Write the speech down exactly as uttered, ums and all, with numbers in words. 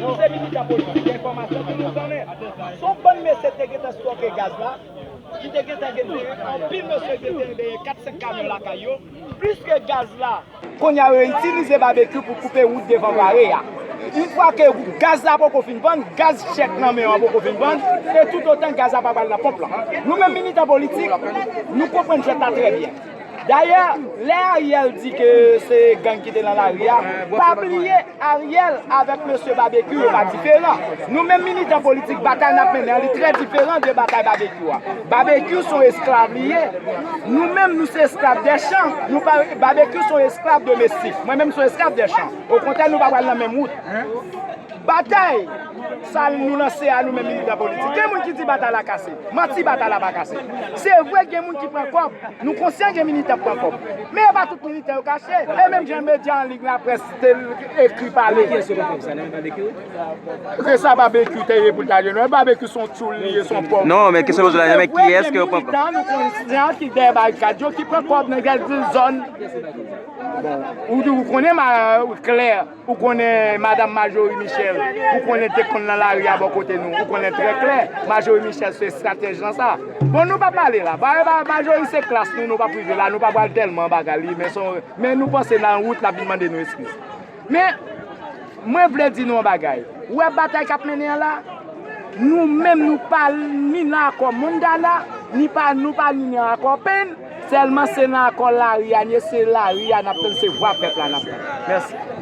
Nou se militan politik, gen enfòmasyon pou nou konnen. Se yon bann mesye te gentan stoke gaz la, ki te gentan gen anpil mesye ki te genyen kat senk kamyon lakay yo, plis ke gaz la. Kounye a, yo itilize babekyou pou koupe wout devan pare a. Yon fwa ke gaz la poko fin vann, gaz chèk nan men yo an poko fin vann, e toutotan gaz la pa pral nan ponp lan. Nou menm militan politik, nou konprann jwèt la trè byen. Dayè, lè Ariel di ke se gang ki te nan lari a, pa bliye Ariel avèk mesye Babekyou yo pa diferan. Nou menm militan politik, batay n ap mennen an, li trè diferan de batay Babekyou a. Babekyou se yon esklav li ye. Nou menm, nou se esklav dè chan. Nou pa, Babekyou se yon esklav domestik. Mwen menm, se yon esklav dè chan. Okontrè, nou pa pral nan menm wout. Batay sa nou lanse a, nou menm militan politik. Gen moun ki di batay la kase. Manti, batay la pa kase. Se vre, gen moun ki pran kòb. Nou konsyan gen militan k pran kòb. Men e pa tout militan yo kache. E menm jan medya an liy, laprès te ekri pale. Ki es yo pran kòb sa, nan men Babekyou? Se sa Babekyou te ye pou l ta jwe. Non, Babekyou se yon tchoul li ye, se yon pòv. Non, men kesyon poze la, men ki es ke yo pran kòb? Militan, nou konsyan ki dèyè barikad yo, ki pran kòb nan kèk zòn. Bon, ou, ou konnen ma, klè. Ou konnen madanm Majorie Michel, ou konnen te konn nan lari a bò kote nou, ou konnen trè klè, Majorie Michel se estratèj lan sa. Bon, nou pa pale la. Ba, ba, Majorie se klas nou, nou pa prive la, nou pa pral tèlman bagay li, men son, men nou panse nan wout l ap vin mande nou eskiz. Men, mwen vle di nou yon bagay. Ou wè batay k ap mennen an la? Nou menm nou pa ni nan akò Mondana, ni pa, nou pa ni nan akò Pen, sèlman se nan akò lari a n ye, se lari a n ap tann, se vwa pèp la n ap tann. Mèsi.